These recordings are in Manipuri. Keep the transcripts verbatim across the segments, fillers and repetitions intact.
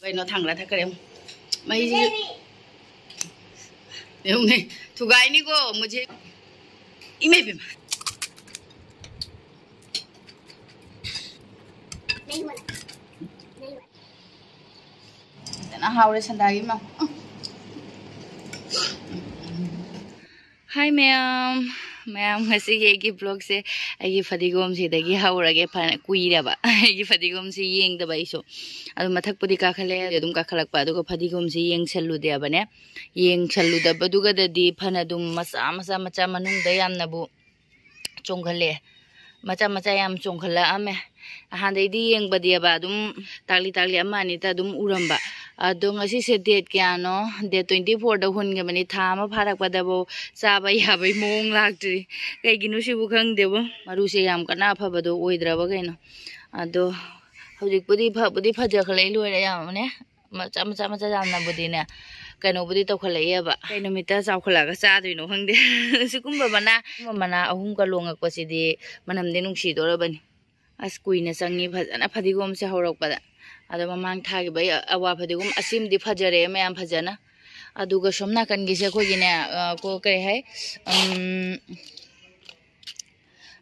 ꯀꯩꯅꯣ ꯊꯥꯡꯒꯠꯂ ꯊꯛꯈ꯭ꯔꯦ ꯑꯃꯨꯛ꯫ ꯃꯩꯁꯤ ꯌꯦꯡꯉꯨꯅꯦ, ꯊꯨꯒꯥꯏꯅꯤꯀꯣ ꯃꯨꯖꯦ꯫ ꯏꯃꯩ ꯄꯦꯝꯃ꯫ ꯐꯖꯅ ꯍꯥꯎꯔꯦ ꯁꯟꯗꯥꯒꯤ ꯃ-, ꯍꯥꯏ ꯃꯌꯥꯝ꯫ ꯃꯌꯥꯝ, ꯉꯁꯤꯒꯤ ꯑꯩꯒꯤ vlogꯁꯦ ꯑꯩꯒꯤ ꯐꯗꯤꯒꯣꯝꯁꯤꯗꯒꯤ ꯍꯧꯔꯒꯦ꯫ ꯐꯅ ꯀꯨꯏꯔꯕ ꯑꯩꯒꯤ ꯐꯗꯤꯒꯣꯝꯁꯤ ꯌꯦꯡꯗꯕ ꯑꯩꯁꯨ꯫ ꯑꯗꯨ ꯃꯊꯛꯄꯨꯗꯤ ꯀꯥꯈꯠꯂꯦ, ꯑꯗꯨꯝ ꯀꯥꯈꯠꯂꯛꯄ, ꯑꯗꯨꯒ ꯐꯗꯤꯒꯣꯝꯁꯤ ꯌꯦꯡꯁꯜꯂꯨꯗꯦꯕꯅꯦ꯫ ꯌꯦꯡꯁꯜꯂꯨꯗꯕꯗꯨꯒꯗꯗꯤ ꯐꯅ ꯑꯗꯨꯝ ꯃꯆꯥ ꯃꯆꯥ ꯃꯆꯥ ꯃꯅꯨꯡꯗ ꯌꯥꯝꯅꯕꯨ ꯆꯣꯡꯈꯠꯂꯛꯑꯦ꯫ ꯃꯆꯥ ꯃꯆꯥ ꯌꯥꯝ ꯆꯣꯡꯈꯠꯂꯛꯑꯝꯃꯦ꯫ ꯑꯍꯥꯟꯗꯩꯗꯤ ꯌꯦꯡꯕꯗꯤꯕ ꯑꯗꯨꯝ ꯇꯥꯛꯂꯤ ꯇꯥꯛꯂꯤ ꯑꯃ ꯑꯅꯤꯇ ꯑꯗꯨꯝ ꯎꯔꯝꯕ꯫ ꯑꯗꯣ ꯉꯁꯤꯁꯦ date ꯀꯌꯥꯅꯣ? Date twenty fourꯗ ꯍꯨꯟꯈꯤꯕꯅꯤ꯫ ꯊꯥ ꯑꯃ ꯐꯥꯔꯛꯄꯗꯐꯧ ꯆꯥꯕ ꯌꯥꯕꯩ ꯃꯑꯣꯡ ꯂꯥꯛꯇ꯭ꯔꯤ꯫ ꯀꯩꯒꯤꯅꯣ ꯁꯤꯕꯨ ꯈꯪꯗꯦꯕꯣ꯫ ꯃꯔꯨꯁꯦ ꯌꯥꯝ ꯀꯟꯅ ꯑꯐꯕꯗꯣ ꯑꯣꯏꯗ꯭ꯔꯕ ꯀꯩꯅꯣ꯫ ꯑꯗꯣ ꯍꯧꯖꯤꯛꯄꯨꯗꯤ ꯐꯕꯨꯗꯤ ꯐꯖꯈꯠꯂꯛꯏ, ꯂꯣꯏꯔꯦ ꯌꯥꯝꯅꯅꯦ꯫ ꯃꯆꯥ ꯃꯆꯥ ꯃꯆꯥ ꯌꯥꯝꯅꯕꯨꯗꯤꯅꯦ, ꯀꯩꯅꯣꯕꯨꯗꯤ ꯇꯧꯈꯠꯂꯛꯑꯦꯕ꯫ ꯀꯩ ꯅꯨꯃꯤꯠꯇ ꯆꯥꯎꯈꯠꯂꯛꯑꯒ ꯆꯥꯗꯣꯏꯅꯣ ꯈꯪꯗꯦ꯫ ꯁꯤꯒꯨꯝꯕ ꯃꯅꯥ, ꯁꯤꯒꯨꯝꯕ ꯃꯅꯥ ꯑꯍꯨꯝꯒ ꯂꯣꯡꯉꯛꯄꯁꯤꯗꯤ ꯃꯅꯝꯗꯤ ꯅꯨꯡꯁꯤꯗꯣꯔꯕꯅꯤ꯫ ꯑꯁ, ꯀꯨꯏꯅ ꯆꯪꯉꯤ ꯐꯖꯅ ꯐꯗꯤꯒꯣꯝꯁꯦ ꯍꯧꯔꯛꯄꯗ꯫ ꯑꯗꯣ ꯃꯃꯥꯡ ꯊꯥꯈꯤꯕ ꯑꯋꯥ ꯐꯗꯤꯒꯣꯝ ꯑꯁꯤꯃꯗꯤ ꯐꯖꯔꯛꯑꯦ ꯃꯌꯥꯝ ꯐꯖꯅ꯫ ꯑꯗꯨꯒ ꯁꯣꯝ ꯅꯥꯀꯟꯒꯤꯁꯦ ꯑꯩꯈꯣꯏꯒꯤꯅꯦ, ꯑ, ꯀꯣ-, ꯀꯩ ꯍꯥꯏ, ꯎꯝ,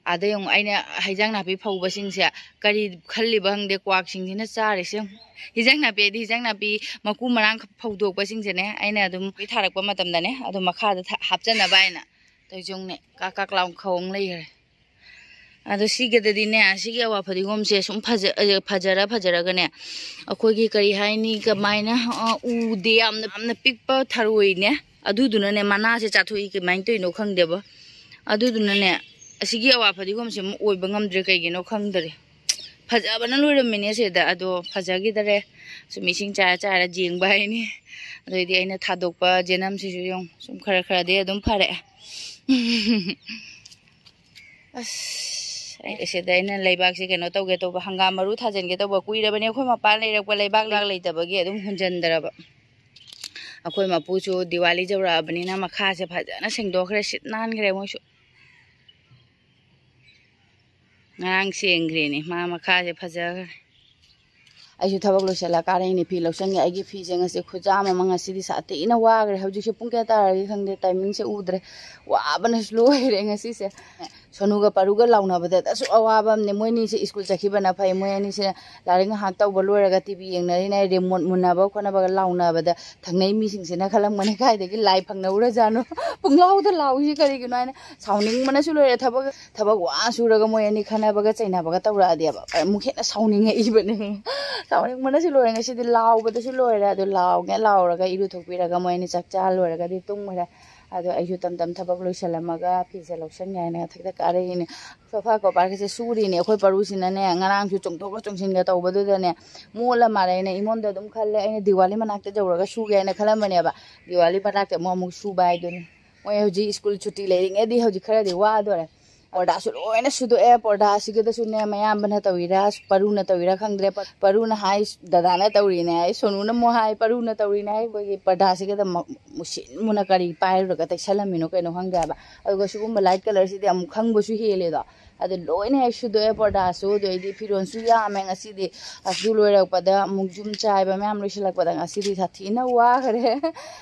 ꯑꯗ ꯌꯦꯡꯉꯨ, ꯑꯩꯅ ꯍꯩꯖꯥꯡ ꯅꯥꯄꯤ ꯐꯧꯕꯁꯤꯡꯁꯦ ꯀꯔꯤ ꯈꯜꯂꯤꯕ ꯈꯪꯗꯦ, ꯀ꯭ꯋꯥꯛꯁꯤꯡꯁꯤꯅ ꯆꯥꯔꯤꯁꯦ ꯌꯦꯡꯉꯨ꯫ ꯍꯤꯟꯖꯥꯡ ꯅꯥꯄꯤ ꯍꯥꯏꯗꯤ ꯍꯤꯟꯖꯥꯡ ꯅꯥꯄꯤ ꯃꯀꯨ ꯃꯔꯥꯡ ꯐꯧꯗꯣꯛꯄꯁꯤꯡꯁꯦꯅꯦ, ꯑꯩꯅ ꯑꯗꯨꯝ ꯊꯥꯔꯛꯄ ꯃꯇꯝꯗꯅꯦ, ꯑꯗꯨꯝ ꯃꯈꯥꯗ ꯊꯥ-, ꯍꯥꯞꯆꯅꯕ ꯍꯥꯏꯅ꯫ ꯇꯧꯔꯤꯁꯦ ꯌꯦꯡꯉꯨꯅꯦ, ꯀꯥꯛ ꯀꯥꯛ ꯂꯥꯎ ꯈꯣꯡ ꯂꯩꯈ꯭ꯔꯦ꯫ ꯑꯗꯣ ꯁꯤꯒꯗꯗꯤꯅꯦ, ꯁꯤꯒꯤ ꯑꯋꯥ ꯐꯗꯤꯒꯣꯝꯁꯦ ꯁꯨꯝ ꯐꯖ-, ꯑ, ꯐꯖꯔ ꯐꯖꯔꯒꯅꯦ, ꯑꯩꯈꯣꯏꯒꯤ ꯀꯔꯤ ꯍꯥꯏꯅꯤ, ꯀꯃꯥꯏꯅ, ꯑ, ꯎꯗꯦ, ꯌꯥꯝꯅ, ꯌꯥꯝꯅ ꯄꯤꯛꯄ ꯊꯔꯣꯏꯅꯦ, ꯑꯗꯨꯗꯨꯅꯅꯦ ꯃꯅꯥꯁꯦ ꯆꯥꯊꯣꯛꯏ, ꯀꯃꯥꯏꯅ ꯇꯧꯔꯤꯅꯣ ꯈꯪꯗꯦꯕ꯫ ꯑꯗꯨꯗꯨꯅꯅꯦ, ꯑꯁꯤꯒꯤ ꯑꯋꯥ ꯐꯗꯤꯒꯣꯝꯁꯦ ꯑꯃꯨꯛ ꯑꯣꯏꯕ ꯉꯝꯗ꯭ꯔꯦ, ꯀꯩꯒꯤꯅꯣ ꯈꯪꯗꯔꯦ꯫ ꯐꯖꯕꯅ ꯂꯣꯏꯔꯝꯃꯤꯅꯦ ꯁꯤꯗ, ꯑꯗꯣ ꯐꯖꯈꯤꯗꯔꯦ꯫ ꯁꯨꯝ ꯏꯁꯤꯡ ꯆꯥꯏꯔ ꯆꯥꯏꯔ ꯌꯦꯡꯕ ꯍꯥꯏꯅꯤ꯫ ꯑꯗꯩꯗꯤ ꯑꯩꯅ ꯊꯥꯗꯣꯛꯄ ꯖꯦꯅꯝꯁꯤꯁꯨ ꯌꯦꯡꯉꯨ, ꯁꯨꯝ ꯈꯔ ꯈꯔꯗꯤ ꯑꯗꯨꯝ ꯐꯔꯛꯑꯦ꯫ ꯑꯁ, ꯑꯩ ꯁꯤꯗ ꯑꯩꯅ ꯂꯩꯕꯥꯛꯁꯦ ꯀꯩꯅꯣ ꯇꯧꯒꯦ ꯇꯧꯕ, ꯍꯪꯒꯥꯝ ꯃꯔꯨ ꯊꯥꯖꯤꯟꯒꯦ ꯇꯧꯕ, ꯀꯨꯏꯔꯕꯅꯦ ꯑꯩꯈꯣꯏ ꯃꯄꯥꯟ ꯂꯩꯔꯛꯄ ꯂꯩꯕꯥꯛ, ꯂꯩꯕꯥꯛ ꯂꯩꯇꯕꯒꯤ ꯑꯗꯨꯝ ꯍꯨꯟꯖꯤꯟꯗ꯭ꯔꯕ꯫ ꯑꯩꯈꯣꯏ ꯃꯄꯨꯁꯨ ꯗꯤꯋꯥꯂꯤ ꯌꯧꯔꯛꯑꯕꯅꯤꯅ ꯃꯈꯥꯁꯦ ꯐꯖꯅ ꯁꯦꯡꯗꯣꯛꯈ꯭ꯔꯦ, ꯁꯤꯠ ꯅꯥꯟꯈ꯭ꯔꯦ ꯃꯣꯏꯁꯨ꯫ ꯉꯔꯥꯡ ꯁꯦꯡꯈ꯭ꯔꯦꯅꯦ, ꯃꯥ ꯃꯈꯥꯁꯦ ꯐꯖꯈ꯭ꯔꯦ꯫ ꯑꯩꯁꯨ ꯊꯕꯛ ꯂꯣꯏꯁꯤꯜꯂ ꯀꯥꯔꯛꯏꯅꯦ, ꯐꯤ ꯂꯧꯁꯟꯒꯦ꯫ ꯑꯩꯒꯤ ꯐꯤꯁꯦ ꯉꯁꯤ ꯈꯨꯖꯥꯝ ꯑꯃ, ꯉꯁꯤꯗꯤ ꯁꯥꯊꯤꯅꯁꯨ ꯋꯥꯈ꯭ꯔꯦ꯫ ꯍꯧꯖꯤꯛꯁꯦ ꯄꯨꯡ ꯀꯌꯥ ꯇꯥꯔꯒꯦ ꯈꯪꯗꯦ, ꯇꯥꯏꯃꯤꯡꯁꯦ ꯎꯗ꯭ꯔꯦ꯫ ꯋꯥꯕꯅꯁꯨ ꯂꯣꯏꯔꯦ ꯉꯁꯤꯁꯦ꯫ ꯁꯣꯅꯨꯒ ꯄꯥꯔꯨꯒ ꯂꯥꯎꯅꯕꯗ ꯑꯁꯨꯛ ꯑꯋꯥꯕ ꯑꯃꯅꯦ꯫ ꯃꯣꯏ ꯑꯅꯤꯁꯦ ꯁ꯭ꯀꯨꯜ ꯆꯠꯈꯤꯕꯅ ꯐꯩ꯫ ꯃꯣꯏ ꯑꯅꯤꯁꯦ ꯂꯥꯏꯔꯤꯛ ꯉꯥꯏꯍꯥꯛ ꯇꯧꯕ ꯂꯣꯏꯔꯒ ꯇꯤꯚꯤ ꯌꯦꯡꯅꯔꯤꯅꯦ, ꯔꯤꯃꯣꯠ ꯃꯨꯟꯅꯕ ꯈꯣꯠꯅꯕꯒ ꯂꯥꯎꯅꯕꯗ ꯊꯪꯅꯩ ꯃꯤꯁꯤꯡꯁꯤꯅ ꯈꯜꯂꯝꯒꯅꯤ, "ꯀꯥꯏꯗꯒꯤ ꯂꯥꯏ ꯐꯪꯅꯧꯔꯖꯥꯠꯅꯣ ꯄꯨꯡꯂꯥꯎꯗ ꯂꯥꯎꯏꯁꯤ ꯀꯔꯤꯒꯤꯅꯣ?" ꯍꯥꯏꯅ ꯁꯥꯎꯅꯤꯡꯕꯅꯁꯨ ꯂꯣꯏꯔꯦ꯫ ꯊꯕꯛ ꯊꯕꯛ ꯋꯥ ꯁꯨꯔꯒ ꯃꯣꯏ ꯑꯅꯤ ꯈꯟꯅꯕꯒ ꯆꯩꯅꯕꯒ ꯇꯧꯔꯛꯑꯗꯤꯕ ꯑꯃꯨꯛ ꯍꯦꯟꯅ ꯁꯥꯎꯅꯤꯡꯉꯛꯏꯕꯅꯦ꯫ ꯁꯥꯎꯅꯤꯡꯕꯅꯁꯨ ꯂꯣꯏꯔꯦ꯫ ꯉꯁꯤꯗꯤ ꯂꯥꯎꯕꯗꯁꯨ ꯂꯣꯏꯔꯦ꯫ ꯑꯗꯨ ꯂꯥꯎꯒꯦ ꯂꯥꯎꯔꯒ ꯏꯔꯨꯊꯣꯛꯄꯤꯔꯒ ꯃꯣꯏ ꯑꯅꯤ ꯆꯥꯛ ꯆꯥ ꯂꯣꯏꯔꯒꯗꯤ ꯇꯨꯝꯈ꯭ꯔꯦ꯫ ꯑꯗꯣ ꯑꯩꯁꯨ ꯇꯝ ꯇꯝ ꯊꯕꯛ ꯂꯣꯏꯁꯜꯂꯝꯃꯒ ꯐꯤꯁꯦ ꯂꯧꯁꯟꯒꯦ ꯍꯥꯏꯅ ꯃꯊꯛꯇ ꯀꯥꯔꯛꯏꯅꯦ꯫ ꯁꯣꯐꯥ ꯀꯣꯕꯔꯒꯁꯦ ꯁꯨꯔꯤꯅꯦ꯫ ꯑꯩꯈꯣꯏ ꯄꯔꯨꯁꯤꯅꯅꯦ, ꯉꯔꯥꯡꯁꯨ ꯆꯣꯡꯊꯣꯛꯀ ꯆꯣꯡꯁꯤꯟꯒ ꯇꯧꯕꯗꯨꯗꯅꯦ, ꯃꯣꯠꯂ ꯃꯥꯜꯂꯦ꯫ ꯑꯩꯅ ꯑꯩꯉꯣꯟꯗ ꯑꯗꯨꯝ ꯈꯜꯂꯦ, ꯑꯩꯅ ꯗꯤꯋꯥꯂꯤ ꯃꯅꯥꯛꯇ ꯌꯧꯔꯒ ꯁꯨꯒꯦ ꯍꯥꯏꯅ ꯈꯜꯂꯝꯕꯅꯦꯕ꯫ ꯗꯤꯋꯥꯂꯤ ꯃꯅꯥꯛꯇ ꯑꯃꯨꯛ ꯑꯃꯨꯛ ꯁꯨꯕ ꯍꯥꯏꯗꯨꯅꯤ꯫ ꯃꯣꯏ ꯍꯧꯖꯤꯛ ꯁ꯭ꯀꯨꯜ ꯁꯨꯇꯤ ꯂꯩꯔꯤꯉꯩꯗꯤ ꯍꯧꯖꯤꯛ ꯈꯔꯗꯤ ꯋꯥꯗꯣꯔꯦ꯫ ꯄꯔꯗꯥꯁꯨ ꯂꯣꯏꯅ ꯁꯨꯗꯣꯛꯑꯦ꯫ ꯄꯔꯗꯥꯁꯤꯒꯗꯁꯨꯅꯦ, ꯃꯌꯥꯝꯕꯅ ꯇꯧꯔꯤꯔꯥ, ꯄꯔꯨꯅ ꯇꯧꯔꯤꯔꯥ ꯈꯪꯗ꯭ꯔꯦ꯫ ꯄ-, ꯄꯔꯨꯅ ꯍꯥꯏ, "ꯗꯗꯥꯅ ꯇꯧꯔꯤꯅꯦ" ꯍꯥꯏ, ꯁꯣꯅꯨꯅ ꯑꯃꯨꯛ ꯍꯥꯏ, "ꯄꯔꯨꯅ ꯇꯧꯔꯤꯅꯦ" ꯍꯥꯏ꯫ ꯑꯩꯈꯣꯏꯒꯤ ꯄꯔꯗꯥꯁꯤꯒꯗ ꯃ-, ꯃꯨꯁꯤꯟ ꯃꯨꯅ ꯀꯔꯤ ꯄꯥꯏꯔꯨꯔꯒ ꯇꯩꯁꯜꯂꯝꯃꯤꯅꯣ ꯀꯩꯅꯣ ꯈꯪꯗꯦ ꯍꯥꯏꯕ꯫ ꯑꯗꯨꯒ ꯁꯤꯒꯨꯝꯕ ꯂꯥꯏꯠ ꯀꯂꯔꯁꯤꯗꯤ ꯑꯃꯨꯛ ꯈꯪꯕꯁꯨ ꯍꯦꯜꯂꯦꯗꯣ꯫ ꯑꯗꯨ ꯂꯣꯏꯅ ꯍꯦꯛ ꯁꯨꯗꯣꯛꯑꯦ ꯄꯔꯗꯥꯁꯨ꯫ ꯑꯗꯨ ꯑꯩꯗꯤ ꯐꯤꯔꯣꯜꯁꯨ ꯌꯥꯝꯃꯦ ꯉꯁꯤꯗꯤ꯫ ꯑꯗꯨ ꯂꯣꯏꯔꯛꯄꯗ ꯑꯃꯨꯛ ꯌꯨꯝ ꯆꯥꯏꯕ ꯃꯌꯥꯝ ꯂꯣꯏꯁꯤꯜꯂꯛꯄꯗ ꯉꯁꯤꯗꯤ ꯁꯥꯊꯤꯅ ꯋꯥꯈ꯭ꯔꯦ꯫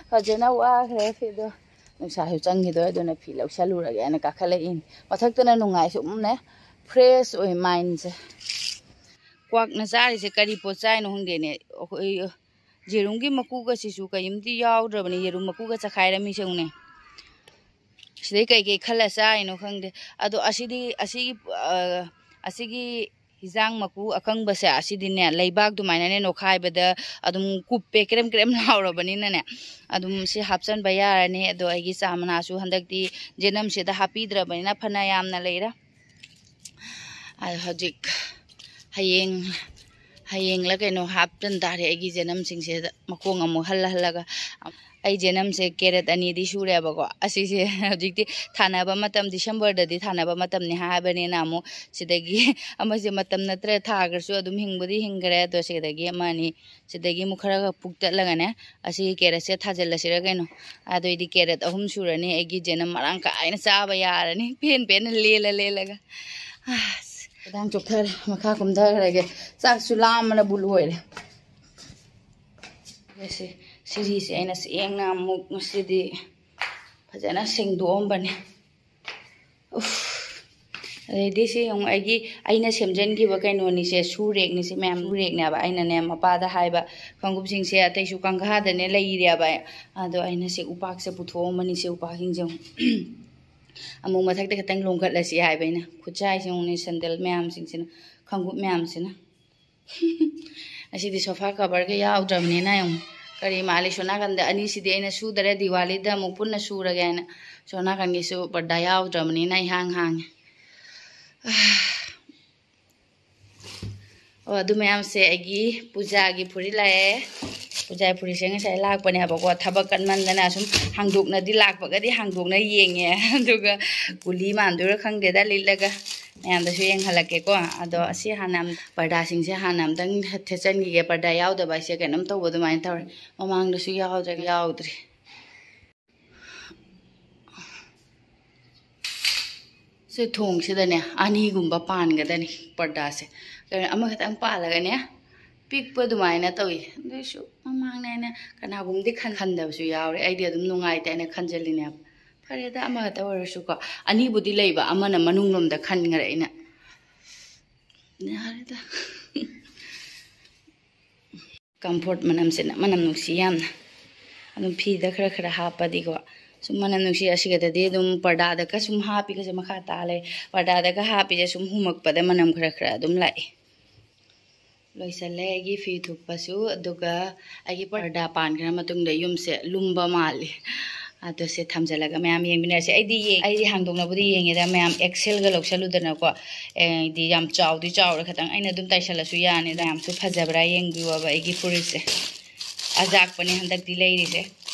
ꯐꯖꯅ ꯋꯥꯈ꯭ꯔꯦ ꯐꯤꯗꯣ꯫ ꯅꯨꯡꯁꯥꯁꯨ ꯆꯪꯈꯤꯗꯣꯏ, ꯑꯗꯨꯅ ꯐꯤ ꯂꯧꯁꯜꯂꯨꯔꯒꯦꯅ ꯀꯥꯈꯠꯂꯛꯏꯅꯦ꯫ ꯃꯊꯛꯇꯅ ꯅꯨꯡꯉꯥꯏ, ꯁꯨꯝꯅꯦ ꯐ꯭ꯔꯦꯁ ꯑꯣꯏ ꯃꯥꯏꯟꯁꯦ꯫ ꯀ꯭ꯋꯥꯛꯅ ꯆꯥꯔꯤꯁꯦ ꯀꯔꯤ ꯄꯣꯠ ꯆꯥꯏꯅꯣ ꯈꯪꯗꯦꯅꯦ꯫ ꯑꯩꯈꯣꯏ ꯌꯦꯔꯨꯝꯒꯤ ꯃꯀꯨꯒꯁꯤꯁꯨ ꯀꯔꯤꯝꯇ ꯌꯥꯎꯗ꯭ꯔꯕꯅꯤ꯫ ꯌꯦꯔꯨꯝ ꯃꯀꯨꯒ ꯆꯈꯥꯏꯔꯝꯃꯤꯁꯦ ꯌꯦꯡꯉꯨꯅꯦ꯫ ꯁꯤꯗꯩ ꯀꯩꯀꯩ ꯈꯜꯂ ꯆꯥꯔꯤꯅꯣ ꯈꯪꯗꯦ꯫ ꯑꯗꯣ ꯑꯁꯤꯗꯤ, ꯑꯁꯤꯒꯤ, ꯑ, ꯑꯁꯤꯒꯤ ꯍꯤꯖꯥꯡ ꯃꯀꯨ ꯑꯀꯪꯕꯁꯦ ꯑꯁꯤꯗꯤꯅꯦ, ꯂꯩꯕꯥꯛ ꯑꯗꯨꯃꯥꯏꯅꯅꯦ ꯅꯣꯈꯥꯏꯕꯗ ꯑꯗꯨꯝ ꯀꯨꯞꯄꯦ, ꯀ꯭ꯔꯦꯝ ꯀ꯭ꯔꯦꯝ ꯂꯥꯎꯔꯕꯅꯤꯅꯅꯦ꯫ ꯑꯗꯨꯝ ꯁꯤ ꯍꯥꯞꯆꯟꯕ ꯌꯥꯔꯅꯤ꯫ ꯑꯗꯣ ꯑꯩꯒꯤ ꯆꯥ ꯃꯅꯥꯁꯨ ꯍꯟꯗꯛꯇꯤ ꯖꯦꯅꯝꯁꯤꯗ ꯍꯥꯞꯄꯤꯗ꯭ꯔꯕꯅꯤꯅ ꯐꯅ ꯌꯥꯝꯅ ꯂꯩꯔꯦ꯫ ꯑꯗꯣ ꯍꯧꯖꯤꯛ ꯍꯌꯦꯡ, ꯍꯌꯦꯡꯂ ꯀꯩꯅꯣ ꯍꯥꯞꯆꯟ ꯇꯥꯔꯦ ꯑꯩꯒꯤ ꯖꯦꯅꯝꯁꯤꯡꯁꯤꯗ ꯃꯈꯣꯡ ꯑꯃꯨꯛ ꯍꯜꯂ ꯍꯜꯂꯒ꯫ ꯑꯩ ꯖꯦꯅꯝꯁꯦ ꯀꯦꯔꯦꯠ ꯑꯅꯤꯗꯤ ꯁꯨꯔꯦꯕꯀꯣ꯫ ꯑꯁꯤꯁꯦ ꯍꯧꯖꯤꯛꯇꯤ ꯊꯥꯅꯕ ꯃꯇꯝ, ꯗꯤꯁꯦꯝꯕꯔꯗꯗꯤ ꯊꯥꯅꯕ ꯃꯇꯝꯅꯤ ꯍꯥꯏꯕꯅꯤꯅ ꯑꯃꯨꯛ ꯁꯤꯗꯒꯤ ꯑꯃꯁꯦ ꯃꯇꯝ ꯅꯠꯇ꯭ꯔꯦ, ꯊꯥꯈ꯭ꯔꯁꯨ ꯑꯗꯨꯝ ꯍꯤꯡꯕꯨꯗꯤ ꯍꯤꯡꯈ꯭ꯔꯦ꯫ ꯑꯗꯣ ꯁꯤꯗꯒꯤ ꯑꯃ ꯑꯅꯤ ꯁꯤꯗꯒꯤ ꯑꯃꯨꯛ ꯈꯔ ꯈꯔ ꯄꯨꯛꯇꯠꯂꯒꯅꯦ, ꯑꯁꯤꯒꯤ ꯀꯦꯔꯦꯠꯁꯦ ꯊꯥꯖꯤꯜꯂꯁꯤꯔ ꯀꯩꯅꯣ꯫ ꯑꯗꯨꯑꯣꯏꯗꯤ ꯀꯦꯔꯦꯠ ꯑꯍꯨꯝ ꯁꯨꯔꯅꯤ, ꯑꯩꯒꯤ ꯖꯦꯅꯝ ꯃꯔꯥꯡ ꯀꯥꯏꯅ ꯆꯥꯕ ꯌꯥꯔꯅꯤ, ꯄꯦꯟ ꯄꯦꯟꯅ ꯂꯦꯜꯂ ꯂꯦꯜꯂꯒ꯫ ꯑꯁ, ꯈꯤꯇꯪ ꯆꯣꯛꯊꯔꯦ, ꯃꯈꯥ ꯀꯨꯝꯊꯈ꯭ꯔꯒꯦ꯫ ꯆꯥꯛꯁꯨ ꯂꯥꯝꯕꯅꯕꯨ ꯂꯣꯏꯔꯦ꯫ ꯁꯤ ꯁꯤꯔꯤꯁꯦ ꯑꯩꯅ ꯁꯦꯡꯅ ꯑꯃꯨꯛ ꯉꯁꯤꯗꯤ ꯐꯖꯅ ꯁꯦꯡꯗꯣꯛꯑꯝꯕꯅꯦ꯫ ꯎꯐ꯫ ꯑꯗꯩꯗꯤ ꯁꯤ ꯑꯃꯨꯛ ꯑꯩꯒꯤ, ꯑꯩꯅ ꯁꯦꯝꯖꯤꯟꯈꯤꯕ ꯀꯩꯅꯣꯅꯤꯁꯦ, ꯁꯨ ꯔꯦꯛꯅꯤꯁꯦ ꯃꯌꯥꯝ, ꯁꯨ ꯔꯦꯛꯅꯦꯕ꯫ ꯑꯩꯅꯅꯦ ꯃꯄꯥꯗ ꯍꯥꯏꯕ, ꯈꯣꯡꯎꯞꯁꯤꯡꯁꯦ ꯑꯇꯩꯁꯨ ꯀꯥꯡꯈꯥꯗꯅꯦ ꯂꯩꯔꯦꯕ꯫ ꯑꯗꯣ ꯑꯩꯅ ꯁꯤ ꯎꯄꯥꯛꯁꯦ ꯄꯨꯊꯣꯛꯑꯝꯕꯅꯤ, ꯁꯤ ꯎꯄꯥꯛꯁꯤꯡꯁꯦ ꯑꯃꯨꯛ ꯑꯃꯨꯛ ꯃꯊꯛꯇ ꯈꯤꯇꯪ ꯂꯣꯡꯈꯠꯂꯁꯤ ꯍꯥꯏꯕ ꯑꯩꯅ꯫ ꯈꯨꯠꯆꯥꯏꯁꯦ ꯑꯃꯨꯛꯅꯦ, ꯁꯦꯟꯗꯜ ꯃꯌꯥꯝꯁꯤꯡꯁꯤꯅ, ꯈꯣꯡꯎꯞ ꯃꯌꯥꯝꯁꯤꯅ꯫ ꯑꯁꯤꯗꯤ ꯁꯣꯐꯥ ꯀꯕꯔꯒ ꯌꯥꯎꯗ꯭ꯔꯕꯅꯤꯅ ꯌꯦꯡꯉꯨ꯫ ꯀꯔꯤ ꯃꯥꯜꯂꯤ? ꯁꯣꯝ ꯅꯥꯀꯟꯗ ꯑꯅꯤꯁꯤꯗꯤ ꯑꯩꯅ ꯁꯨꯗꯔꯦ, ꯗꯤꯋꯥꯂꯤꯗ ꯑꯃꯨꯛ ꯄꯨꯟꯅ ꯁꯨꯔꯒꯦ ꯍꯥꯏꯅ꯫ ꯁꯣꯝ ꯅꯥꯀꯟꯒꯤꯁꯨ ꯄꯔꯗꯥ ꯌꯥꯎꯗ꯭ꯔꯕꯅꯤꯅ ꯏꯍꯥꯡ ꯍꯥꯡꯉꯦ꯫ ꯑꯣ, ꯑꯗꯨ ꯃꯌꯥꯝꯁꯦ ꯑꯩꯒꯤ ꯄꯨꯖꯥꯒꯤ ꯐꯨꯔꯤꯠ ꯂꯥꯛꯑꯦ꯫ ꯄꯨꯖꯥꯒꯤ ꯐꯨꯔꯤꯠꯁꯦ ꯉꯁꯥꯏ ꯂꯥꯛꯄꯅꯦꯕꯀꯣ, ꯊꯕꯛ ꯀꯟꯃꯟꯗꯅ ꯁꯨꯝ ꯍꯥꯡꯗꯣꯛꯅꯗꯤ, ꯂꯥꯛꯄꯒꯗꯤ ꯍꯥꯡꯗꯣꯛꯅ ꯌꯦꯡꯉꯦ꯫ ꯑꯗꯨꯒ ꯀꯨꯂꯤ ꯃꯥꯟꯗꯣꯏꯔꯥ ꯈꯪꯗꯦꯗ, ꯂꯤꯠꯂꯒ ꯃꯌꯥꯝꯗꯁꯨ ꯌꯦꯡꯍꯜꯂꯛꯀꯦꯀꯣ꯫ ꯑꯗꯣ ꯑꯁꯤ ꯍꯥꯟꯅ ꯑꯝ-, ꯄꯔꯗꯥꯁꯤꯡꯁꯦ ꯍꯥꯟꯅ ꯑꯝꯇꯪ ꯊꯦꯠꯆꯟꯈꯤꯒꯦ꯫ ꯄꯔꯗꯥ ꯌꯥꯎꯗꯕ ꯍꯥꯏꯁꯦ ꯀꯩꯅꯣꯝ ꯇꯧꯕ ꯑꯗꯨꯃꯥꯏꯅ ꯇꯧꯔꯦ꯫ ꯃꯃꯥꯡꯗꯁꯨ ꯌꯥꯎꯗ꯭ꯔꯦ, ꯌꯥꯎꯗ꯭ꯔꯤ꯫ ꯁꯤ ꯊꯣꯡꯁꯤꯗꯅꯦ ꯑꯅꯤꯒꯨꯝꯕ ꯄꯥꯟꯒꯗꯅꯤ ꯄꯔꯗꯥꯁꯦ꯫ ꯀꯩꯅꯣ, ꯑꯃꯈꯛꯇꯪ ꯄꯥꯜꯂꯒꯅꯦ ꯄꯤꯛꯄ ꯑꯗꯨꯃꯥꯏꯅ ꯇꯧꯏ꯫ ꯑꯗꯨꯏꯁꯨ ꯃꯃꯥꯡꯅ ꯑꯩꯅ ꯀꯅꯥꯒꯨꯝꯕꯗꯤ ꯈꯟ-, ꯈꯟꯗꯕꯁꯨ ꯌꯥꯎꯔꯦ꯫ ꯑꯩꯗꯤ ꯑꯗꯨꯝ ꯅꯨꯡꯉꯥꯏꯇꯦ ꯍꯥꯏꯅ ꯈꯟꯖꯜꯂꯤꯅꯦꯕ꯫ ꯐꯔꯦꯗ, ꯑꯃꯈꯛꯇ ꯑꯣꯏꯔꯁꯨꯀꯣ꯫ ꯑꯅꯤꯕꯨꯗꯤ ꯂꯩꯕ, ꯑꯃꯅ ꯃꯅꯨꯡꯂꯣꯝꯗ ꯈꯟꯈ꯭ꯔꯦ ꯑꯩꯅ꯫ ꯌꯥꯔꯦꯗ꯫ ꯀꯝꯐꯣꯔꯠ ꯃꯅꯝꯁꯤꯅ ꯃꯅꯝ ꯅꯨꯡꯁꯤ ꯌꯥꯝꯅ꯫ ꯑꯗꯨꯝ ꯐꯤꯗ ꯈꯔ ꯈꯔ ꯍꯥꯞꯄꯗꯤꯀꯣ, ꯁꯨꯝ ꯃꯅꯝ ꯅꯨꯡꯁꯤ꯫ ꯑꯁꯤꯒꯗꯗꯤ ꯑꯗꯨꯝ ꯄꯔꯗꯥꯗꯒ ꯁꯨꯝ ꯍꯥꯞꯄꯤꯒꯁꯦ ꯃꯈꯥ ꯇꯥ ꯂꯩ꯫ ꯄꯔꯗꯥꯗꯒ ꯍꯥꯞꯄꯤꯁꯦ ꯁꯨꯝ ꯍꯨꯝꯃꯛꯄꯗ ꯃꯅꯝ ꯈꯔ ꯈꯔ ꯑꯗꯨꯝ ꯂꯥꯛꯏ꯫ ꯂꯣꯏꯁꯜꯂꯦ ꯑꯩꯒꯤ ꯐꯤ ꯊꯨꯞꯄꯁꯨ, ꯑꯗꯨꯒ ꯑꯩꯒꯤ ꯄꯔꯗꯥ ꯄꯥꯟꯈ꯭ꯔ ꯃꯇꯨꯡꯗ ꯌꯨꯝꯁꯦ ꯂꯨꯝꯕ ꯃꯥꯜꯂꯤ꯫ ꯑꯗꯣ ꯁꯦ ꯊꯝꯖꯤꯜꯂꯒ ꯃꯌꯥꯝ ꯌꯦꯡꯃꯤꯟꯅꯔꯁꯦ꯫ ꯑꯩꯗꯤ ꯌꯦꯡ-, ꯑꯩꯗꯤ ꯍꯥꯡꯗꯣꯛꯅꯕꯨꯗꯤ ꯌꯦꯡꯉꯦꯗ ꯃꯌꯥꯝ, ꯑꯦꯛꯁꯦꯜꯒ ꯂꯧꯁꯜꯂꯨꯗꯅꯀꯣ꯫ ꯑꯦ, ꯍꯥꯏꯗꯤ ꯌꯥꯝ ꯆꯥꯎꯗꯤ ꯆꯥꯎꯔꯦ, ꯈꯤꯇꯪ ꯑꯩꯅ ꯑꯗꯨꯝ ꯇꯥꯏꯁꯜꯂꯁꯨ ꯌꯥꯅꯤꯗ꯫ ꯌꯥꯝꯁꯨ ꯐꯖꯕ꯭ꯔꯥ ꯌꯦꯡꯕꯤꯌꯣꯕ ꯑꯩꯒꯤ ꯐꯨꯔꯤꯠꯁꯦ꯫ ꯑꯖꯥꯛꯄꯅꯦ ꯍꯟꯗꯛꯇꯤ ꯂꯩꯔꯤꯁꯦ꯫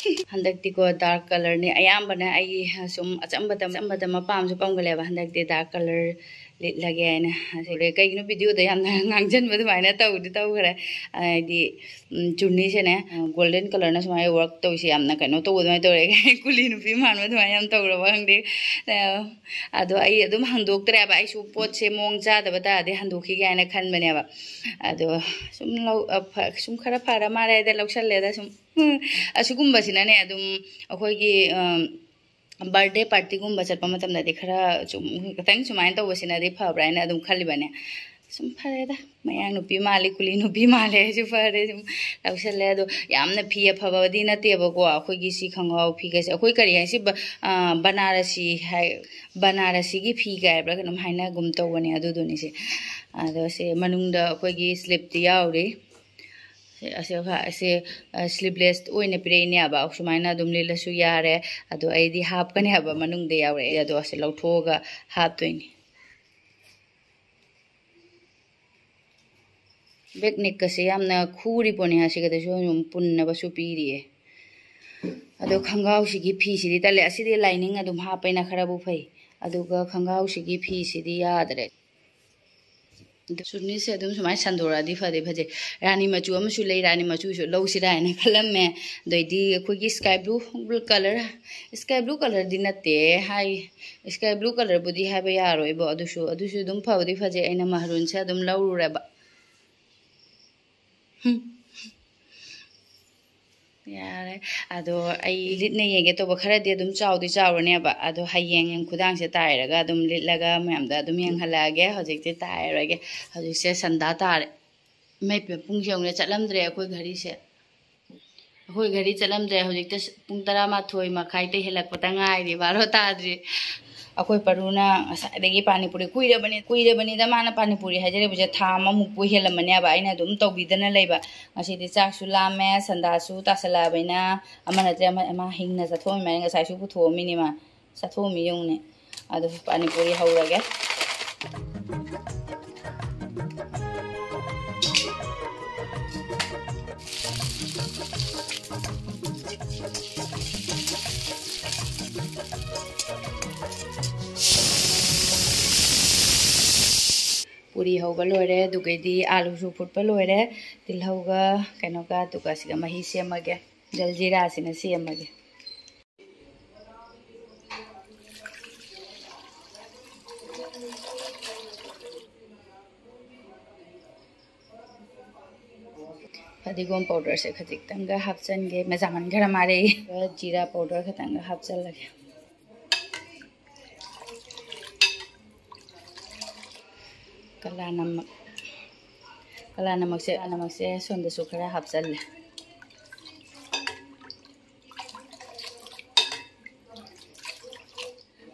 ꯍꯟꯗꯛꯇꯤꯀꯣ ꯗꯥꯔꯛ ꯀꯂꯔꯅꯦ ꯑꯌꯥꯝꯕꯅ꯫ ꯑꯩꯒꯤ ꯁꯨꯝ ꯑꯆꯝꯕꯗ, ꯑꯆꯝꯕꯗ ꯃꯄꯥꯝꯁꯨ ꯄꯥꯝꯒꯜꯂꯦꯕ꯫ ꯍꯟꯗꯛꯇꯤ ꯗꯥꯔꯛ ꯀꯂꯔ ꯂꯤꯠꯂꯒꯦ ꯍꯥꯏꯅ꯫ ꯑꯁꯤꯗꯤ ꯀꯩꯒꯤꯅꯣ ꯚꯤꯗꯤꯑꯣꯗ ꯌꯥꯝꯅ ꯉꯥꯡꯁꯤꯟꯕ ꯑꯗꯨꯃꯥꯏꯅ ꯇꯧꯗꯤ ꯇꯧꯈ꯭ꯔꯦ꯫ ꯍꯥꯏꯗꯤ ꯎꯝ, ꯆꯨꯔꯅꯤꯁꯦꯅꯦ, ꯒꯣꯜꯗꯟ ꯀꯂꯔꯅ ꯁꯨꯃꯥꯏꯅ ꯋꯥꯔꯛ ꯇꯧꯔꯤꯁꯦ ꯌꯥꯝꯅ ꯀꯩꯅꯣ ꯇꯧꯕ ꯑꯗꯨꯃꯥꯏꯅ ꯇꯧꯔꯦ꯫ ꯀꯨꯂꯤ ꯅꯨꯄꯤ ꯃꯥꯟꯕ ꯑꯗꯨꯃꯥꯏꯅ ꯌꯥꯝ ꯇꯧꯔꯕ ꯈꯪꯗꯦ꯫ ꯑꯗꯣ ꯑꯩ ꯑꯗꯨꯝ ꯍꯟꯗꯣꯛꯇ꯭ꯔꯦꯕ, ꯑꯩꯁꯨ ꯄꯣꯠꯁꯦ ꯃꯑꯣꯡ ꯆꯥꯗꯕ ꯇꯥꯔꯗꯤ ꯍꯟꯗꯣꯛꯈꯤꯒꯦ ꯍꯥꯏꯅ ꯈꯟꯕꯅꯦꯕ꯫ ꯑꯗꯣ ꯁꯨꯝ ꯂꯧ ꯁꯨꯝ ꯈꯔ ꯐꯔ ꯃꯥꯜꯂꯦ ꯍꯥꯏꯗ ꯂꯧꯁꯜꯂꯦꯗ ꯁꯨꯝ꯫ ꯑꯁꯤꯒꯨꯝꯕꯁꯤꯅꯅꯦ ꯑꯗꯨꯝ ꯑꯩꯈꯣꯏꯒꯤ ꯕꯥꯔꯗꯦ ꯄꯥꯔꯇꯤꯒꯨꯝꯕ ꯆꯠꯄ ꯃꯇꯝꯗꯗꯤ ꯈꯔ ꯁꯨꯝ ꯈꯤꯇꯪ ꯁꯨꯃꯥꯏꯅ ꯇꯧꯕꯁꯤꯅꯗꯤ ꯐꯕ꯭ꯔꯥ ꯍꯥꯏꯅ ꯑꯗꯨꯝ ꯈꯜꯂꯤꯕꯅꯦ꯫ ꯁꯨꯝ ꯐꯔꯦꯗ, ꯃꯌꯥꯡ ꯅꯨꯄꯤ ꯃꯥꯜꯂꯤ, ꯀꯨꯂꯤ ꯅꯨꯄꯤ ꯃꯥꯜꯂꯦ ꯍꯥꯏꯁꯨ ꯐꯔꯦ꯫ ꯁꯨꯝ ꯂꯧꯁꯜꯂꯦ꯫ ꯑꯗꯣ ꯌꯥꯝꯅ ꯐꯤ ꯑꯐꯕꯗꯤ ꯅꯠꯇꯦꯕꯀꯣ, ꯑꯩꯈꯣꯏꯒꯤ ꯁꯤ ꯈꯣꯡꯒ꯭ꯔꯥꯎ ꯐꯤꯒꯁꯦ꯫ ꯑꯩꯈꯣꯏ ꯀꯔꯤ ꯍꯥꯏꯁꯤ, ꯕ-, ꯑ, ꯕꯅꯥꯔꯁꯤ ꯍꯥꯏ, ꯕꯅꯥꯔꯁꯤꯒꯤ ꯐꯤꯒ ꯍꯥꯏꯕ꯭ꯔꯥ ꯀꯩꯅꯣꯝ ꯍꯥꯏꯅꯒꯨꯝ ꯇꯧꯕꯅꯦ ꯑꯗꯨꯗꯨꯅꯤꯁꯦ꯫ ꯑꯗꯣ ꯁꯤ ꯃꯅꯨꯡꯗ ꯑꯩꯈꯣꯏꯒꯤ ꯁ꯭ꯂꯤꯞꯇꯤ ꯌꯥꯎꯔꯤ꯫ ꯁꯤ, ꯑꯁꯤ, ꯑꯁꯤ, ꯑ, ꯁ꯭ꯂꯤꯞꯂꯦꯁ ꯑꯣꯏꯅ ꯄꯤꯔꯛꯏꯅꯦꯕ꯫ ꯁꯨꯃꯥꯏꯅ ꯑꯗꯨꯝ ꯂꯤꯠꯂꯁꯨ ꯌꯥꯔꯦ꯫ ꯑꯗꯣ ꯑꯩꯗꯤ ꯍꯥꯞꯀꯅꯦꯕ, ꯃꯅꯨꯡꯗ ꯌꯥꯎꯔꯛꯑꯦ꯫ ꯑꯗꯣ ꯑꯁꯤ ꯂꯧꯊꯣꯛꯑꯒ ꯍꯥꯞꯇꯣꯏꯅꯤ꯫ ꯕꯦꯛ ꯅꯦꯛꯀꯁꯦ ꯌꯥꯝꯅ ꯈꯨꯔꯤ ꯄꯣꯠꯅꯤ, ꯑꯁꯤꯒꯗꯁꯨ ꯑꯗꯨꯝ ꯄꯨꯟꯅꯕꯁꯨ ꯄꯤꯔꯤꯌꯦ꯫ ꯑꯗꯣ ꯈꯣꯡꯒ꯭ꯔꯥꯎꯁꯤꯒꯤ ꯐꯤꯁꯤꯗꯤ ꯇꯜꯂꯦ꯫ ꯑꯁꯤꯗꯤ ꯂꯥꯏꯅꯤꯡ ꯑꯗꯨꯝ ꯍꯥꯞꯄꯩꯅ ꯈꯔꯕꯨ ꯐꯩ꯫ ꯑꯗꯨꯒ ꯈꯣꯡꯒ꯭ꯔꯥꯎꯁꯤꯒꯤ ꯐꯤꯁꯤꯗꯤ ꯌꯥꯗ꯭ꯔꯦ꯫ ꯑꯗꯣ ꯆꯨꯔꯅꯤꯁꯦ ꯑꯗꯨꯝ ꯁꯨꯃꯥꯏꯅ ꯁꯟꯗꯣꯔꯛꯑꯗꯤ ꯐꯗꯤ ꯐꯖꯩ꯫ ꯔꯥꯅꯤ ꯃꯆꯨ ꯑꯃꯁꯨ ꯂꯩ, ꯔꯥꯅꯤ ꯃꯆꯨꯁꯨ ꯂꯧꯁꯤꯔꯥ ꯍꯥꯏꯅ ꯈꯜꯂꯝꯃꯦ꯫ ꯑꯗꯩꯗꯤ ꯑꯩꯈꯣꯏꯒꯤ sky blue, blue colour, sky blue ꯀꯂꯔꯗꯤ ꯅꯠꯇꯦ ꯍꯥꯏ, ꯁ꯭ꯀꯥꯏ ꯕ꯭ꯂꯨ ꯀꯂꯔꯕꯨꯗꯤ ꯍꯥꯏꯕ ꯌꯥꯔꯣꯏꯕꯣ, ꯑꯗꯨꯁꯨ, ꯑꯗꯨꯁꯨ ꯑꯗꯨꯝ ꯐꯕꯨꯗꯤ ꯐꯖꯩ꯫ ꯑꯩꯅ ꯃꯍꯔꯨꯟꯁꯦ ꯑꯗꯨꯝ ꯂꯧꯔꯨꯔꯦꯕ꯫ ꯍꯨꯝ꯫ ꯌꯥꯔꯦ꯫ ꯑꯗꯣ ꯑꯩ ꯂꯤꯠꯅ ꯌꯦꯡꯒꯦ ꯇꯧꯕ ꯈꯔꯗꯤ ꯑꯗꯨꯝ ꯆꯥꯎꯗꯤ ꯆꯥꯎꯔꯅꯦꯕ꯫ ꯑꯗꯣ ꯍꯌꯦꯡ ꯈꯨꯗꯥꯡꯁꯦ ꯇꯥꯏꯔꯒ ꯑꯗꯨꯝ ꯂꯤꯠꯂꯒ ꯃꯌꯥꯝꯗ ꯑꯗꯨꯝ ꯌꯦꯡꯍꯜꯂꯛꯑꯒꯦ꯫ ꯍꯧꯖꯤꯛꯇꯤ ꯇꯥꯏꯔꯔꯣꯏꯒꯦ꯫ ꯍꯧꯖꯤꯛꯁꯦ ꯁꯟꯗꯥ ꯇꯥꯔꯦ꯫ ꯏꯃꯥ ꯏꯄꯦꯝ, ꯄꯨꯡꯁꯦ ꯌꯦꯡꯉꯨꯅꯦ, ꯆꯠꯂꯝꯗ꯭ꯔꯦ ꯑꯩꯈꯣꯏ ꯘꯔꯤꯁꯦ꯫ ꯑꯩꯈꯣꯏ ꯘꯔꯤ ꯆꯠꯂꯝꯗ꯭ꯔꯦ꯫ ꯍꯧꯖꯤꯛꯇ ꯄꯨꯡ ꯇꯔꯥꯃꯥꯊꯣꯏ ꯃꯈꯥꯏꯗ ꯍꯦꯜꯂꯛꯄꯗ ꯉꯥꯏꯔꯤ, ꯕꯥꯔꯣ ꯇꯥꯗ꯭ꯔꯤ꯫ ꯑꯩꯈꯣꯏ ꯄꯔꯨꯅ ꯉꯁꯥꯏꯗꯒꯤ ꯄꯥꯅꯤꯄꯨꯔꯤ ꯀꯨꯏꯔꯕꯅꯤ, ꯀꯨꯏꯔꯕꯅꯤꯗ ꯃꯥꯅ ꯄꯥꯅꯤꯄꯨꯔꯤ ꯍꯥꯏꯖꯔꯤꯕꯁꯦ, ꯊꯥ ꯑꯃꯃꯨꯛꯄꯨ ꯍꯦꯜꯂꯝꯃꯅꯦꯕ ꯑꯩꯅ ꯑꯗꯨꯝ ꯇꯧꯕꯤꯗꯅ ꯂꯩꯕ꯫ ꯉꯁꯤꯗꯤ ꯆꯥꯛꯁꯨ ꯂꯥꯝꯃꯦ, ꯁꯟꯗꯥꯁꯨ ꯇꯥꯁꯜꯂꯛꯑꯕꯅꯤꯅ ꯑꯃ ꯅꯠꯇ꯭ꯔꯦ ꯑꯃ, ꯃꯥ ꯍꯤꯡꯅ ꯆꯠꯊꯣꯛꯑꯝꯃꯅꯤ, ꯉꯁꯥꯏꯁꯨ ꯄꯨꯊꯣꯛꯑꯝꯃꯤꯅꯤ ꯃꯥ꯫ ꯆꯥꯊꯣꯛꯑꯝꯃꯤ ꯌꯦꯡꯉꯨꯅꯦ꯫ ꯑꯗꯨ ꯄꯥꯅꯤꯄꯨꯔꯤ ꯍꯧꯔꯒꯦ꯫ ꯍꯧꯕ ꯂꯣꯏꯔꯦ, ꯑꯗꯨꯒꯩꯗꯤ ꯑꯥꯂꯨꯁꯨ ꯐꯨꯠꯄ ꯂꯣꯏꯔꯦ꯫ ꯇꯤꯜꯍꯧꯒ ꯀꯩꯅꯣꯒ, ꯑꯗꯨꯒ ꯁꯤꯒ ꯃꯍꯤ ꯁꯦꯝꯃꯒꯦ, ꯖꯜꯖꯤꯔꯥꯁꯤꯅ ꯁꯦꯝꯃꯒꯦ꯫ ꯐꯗꯤꯒꯣꯝ ꯄꯥꯎꯗꯔꯁꯦ ꯈꯖꯤꯛꯇꯪꯒ ꯍꯥꯞꯆꯤꯟꯒꯦ, ꯃꯖꯥꯃꯟ ꯈꯔ ꯃꯥꯜꯂꯦ꯫ ꯖꯤꯔꯥ ꯄꯥꯎꯗꯔ ꯈꯤꯇꯪꯒ ꯍꯥꯞꯆꯤꯜꯂꯒꯦ꯫ ꯀꯂꯥ ꯅꯃꯛ, ꯀꯂꯥ ꯅꯃꯛꯁꯦ, ꯅꯃꯛꯁꯦ ꯁꯣꯝꯗꯁꯨ ꯈꯔ ꯍꯥꯞꯆꯜꯂꯦ꯫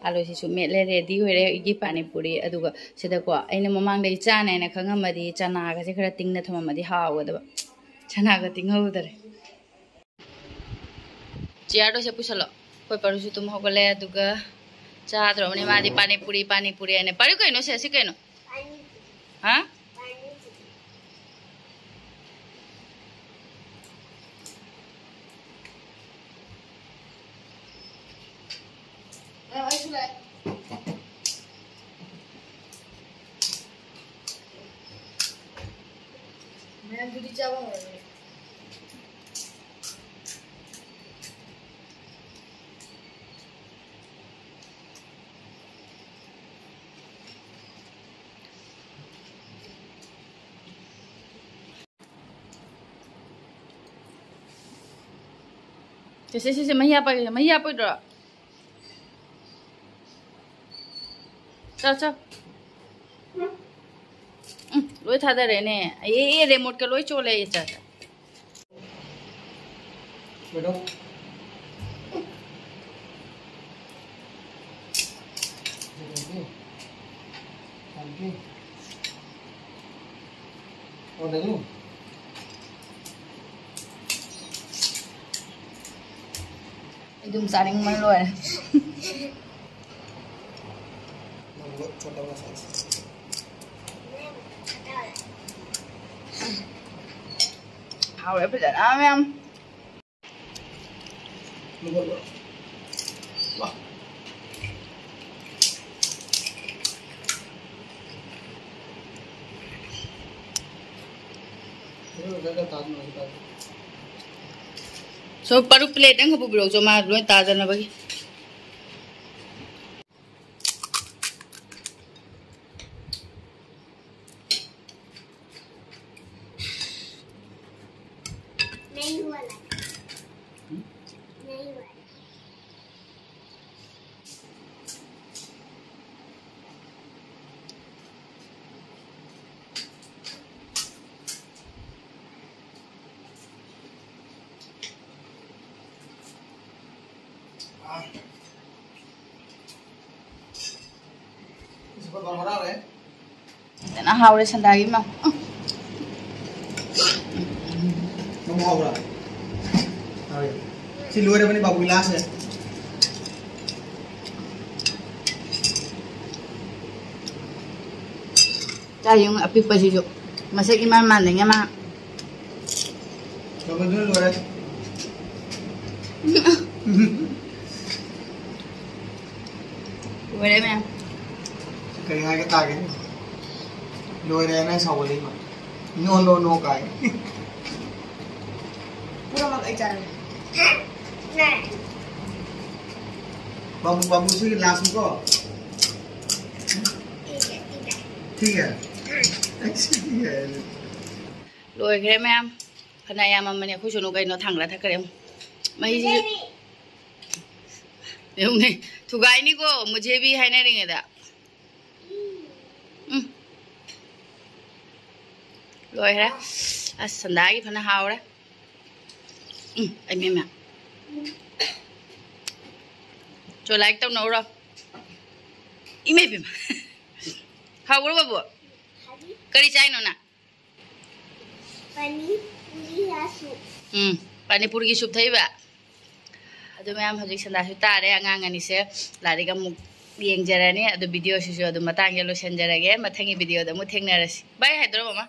ꯑꯥꯂꯨꯁꯤꯁꯨ ꯃꯦꯠꯂꯦ, ꯔꯦꯗꯤ ꯑꯣꯏꯔꯦ ꯑꯩꯒꯤ ꯄꯥꯅꯤꯄꯨꯔꯤ꯫ ꯑꯗꯨꯒ ꯁꯤꯗꯀꯣ, ꯑꯩꯅ ꯃꯃꯥꯡꯗ ꯑꯩ ꯆꯥꯅꯦꯅ ꯈꯪꯉꯝꯃꯗꯤ ꯆꯅꯥꯒꯁꯦ ꯈꯔ ꯇꯤꯡꯅ ꯊꯝꯃꯝꯃꯗꯤ ꯍꯥꯎꯒꯗꯕ꯫ ꯆꯅꯥꯒ ꯇꯤꯡꯍꯧꯗꯔꯦ꯫ ꯆꯤꯌꯥꯔꯗꯣ ꯁꯦ ꯄꯨꯁꯜꯂꯣ꯫ ꯑꯩꯈꯣꯏ ꯄꯥꯔꯨꯁꯨ ꯇꯨꯝ ꯍꯧꯒꯠꯂꯦ, ꯑꯗꯨꯒ ꯆꯥꯗ꯭ꯔꯣꯕꯅꯦ ꯃꯥꯗꯤ꯫ ꯄꯥꯅꯤꯄꯨꯔꯤ, ꯄꯥꯅꯤꯄꯨꯔꯤ ꯍꯥꯏꯅ꯫ ꯄꯥꯔꯨ, ꯀꯩꯅꯣ ꯁꯦ? ꯁꯤ ꯀꯩꯅꯣ? ꯍꯥ? ꯃꯌꯥꯝꯗꯨꯗꯤ ꯆꯥꯕ ꯍꯧꯔꯒꯦ꯫ ꯁꯦ, ꯁꯦ, ꯁꯦ, ꯁꯦ, ꯃꯍꯤ ꯍꯥꯞꯄꯒꯦ, ꯃꯍꯤ ꯍꯥꯞꯄꯣꯏꯗ꯭ꯔꯣ? ꯆꯥ, ꯆꯥ꯫ ꯎꯝ, ꯂꯣꯏ ꯊꯥꯗꯔꯦꯅꯦ꯫ ꯑꯦ, ꯑꯦ, ꯔꯦꯃꯣꯠꯀ ꯂꯣꯏ ꯆꯣꯠꯂꯦ꯫ ꯆꯥ, ꯆꯥ꯫ ꯑꯩ ꯑꯗꯨꯝ ꯆꯥꯅꯤꯡꯕꯅ ꯂꯣꯏꯔꯦ꯫ ꯍꯥꯎꯔꯦ ꯐꯖꯅ ꯃꯌꯥꯝ꯫ ꯂꯨꯒꯠꯂꯣ꯫ ꯋꯥ꯫ ꯁꯣ ꯄꯔꯨꯛ ꯄ꯭ꯂꯦꯠ ꯑꯃꯈꯛ ꯄꯨꯕꯤꯔꯛꯎ ꯆꯣ, ꯃꯥ ꯂꯣꯏ ꯇꯥꯖꯅꯕꯒꯤ꯫ नहीं हुआ ना। नहीं हुआ। ꯐꯖꯅ ꯍꯥꯎꯔꯦ ꯁꯟꯗꯥꯒꯤ ꯏꯃꯥ꯫ ꯎꯝ꯫ ꯅꯪ ꯍꯥꯎꯕ꯭ꯔꯥ? ꯍꯥꯎꯋꯦ꯫ ꯁꯤ ꯂꯣꯏꯔꯕꯅꯤ ꯕꯥꯕꯨꯒꯤ ꯂꯥꯁꯁꯦ꯫ ꯆꯥ ꯌꯦꯡꯉꯨ ꯑꯄꯤꯛꯄꯁꯤꯁꯨ꯫ ꯃꯁꯛ ꯏꯃꯥꯟ ꯃꯥꯟꯅꯉꯦ ꯃꯥ꯫ ꯂꯣꯏꯔꯦ꯫ ꯂꯣꯏꯔꯦ ꯃꯌꯥꯝ꯫ ꯀꯔꯤ ꯍꯥꯏꯒꯦ ꯇꯥꯒꯦ? ꯂꯣꯏꯔꯦ ꯅꯪ ꯁꯥꯎꯒꯠꯂꯛꯏ ꯃꯥ꯫ No, no, no ꯀꯥꯏ꯫ ꯄꯨꯝꯅꯃꯛ ꯑꯩ ꯆꯥꯔꯒꯦ꯫ ꯕꯥꯕꯨ, ꯕꯥꯕꯨ ꯁꯤꯒꯤ ꯂꯥꯁꯅꯤꯀꯣ꯫ ठीक है। ꯂꯣꯏꯈ꯭ꯔꯦ ꯃꯌꯥꯝ꯫ ꯐꯅ ꯌꯥꯝꯃꯝꯃꯅꯤ꯫ ꯑꯩꯈꯣꯏ ꯁꯣꯅꯨ ꯀꯩꯅꯣ ꯊꯥꯡꯒꯠꯂ ꯊꯛꯈ꯭ꯔꯦ ꯑꯃꯨꯛ꯫ ꯃꯍꯤꯁꯤ ꯌꯦꯡꯉꯨꯅꯦ꯫ ꯊꯨꯒꯥꯏꯅꯤꯀꯣ ꯃꯨꯖꯦꯕꯤ ꯍꯥꯏꯅꯔꯤꯉꯩꯗ꯫ ꯎꯝ꯫ ꯂꯣꯏꯈ꯭ꯔꯦ꯫ ꯑꯁ ꯁꯟꯗꯥꯒꯤ ꯐꯅ ꯍꯥꯎꯔꯦ꯫ ꯎꯝ ꯑꯩ ꯃꯦꯝꯃ꯫ ꯆꯣ ꯂꯥꯏꯛ ꯇꯧꯅꯧꯔꯣ꯫ ꯏꯃꯥ ꯏꯕꯦꯝꯃ꯫ ꯍꯥꯎꯕ꯭ꯔꯣ ꯕꯕꯨ? ꯀꯔꯤ ꯆꯥꯏꯅꯣ ꯅꯪ? ꯄꯥꯅꯤꯄꯨꯔꯤ ꯁꯨꯞ꯫ ꯎꯝ, ꯄꯥꯅꯤꯄꯨꯔꯒꯤ ꯁꯨꯞ ꯊꯛꯏꯕ꯫ ꯑꯗꯨ ꯃꯌꯥꯝ ꯍꯧꯖꯤꯛ ꯁꯟꯗꯥꯁꯨ ꯇꯥꯔꯦ, ꯑꯉꯥꯡ ꯑꯅꯤꯁꯦ ꯂꯥꯏꯔꯤꯛ ꯑꯃꯨꯛ ꯌꯦꯡꯖꯔꯅꯤ꯫ ꯑꯗꯨ ꯚꯤꯗꯤꯑꯣꯁꯤꯁꯨ ꯑꯗꯨꯝ ꯃꯇꯥꯡꯁꯤꯗ ꯂꯣꯏꯁꯤꯟꯖꯔꯒꯦ꯫ ꯃꯊꯪꯒꯤ ꯚꯤꯗꯤꯑꯣꯗ ꯑꯃꯨꯛ ꯊꯦꯡꯅꯔꯁꯤ꯫ ꯕꯥꯏ ꯍꯥꯏꯗꯣꯔꯣ ꯃꯃꯥ?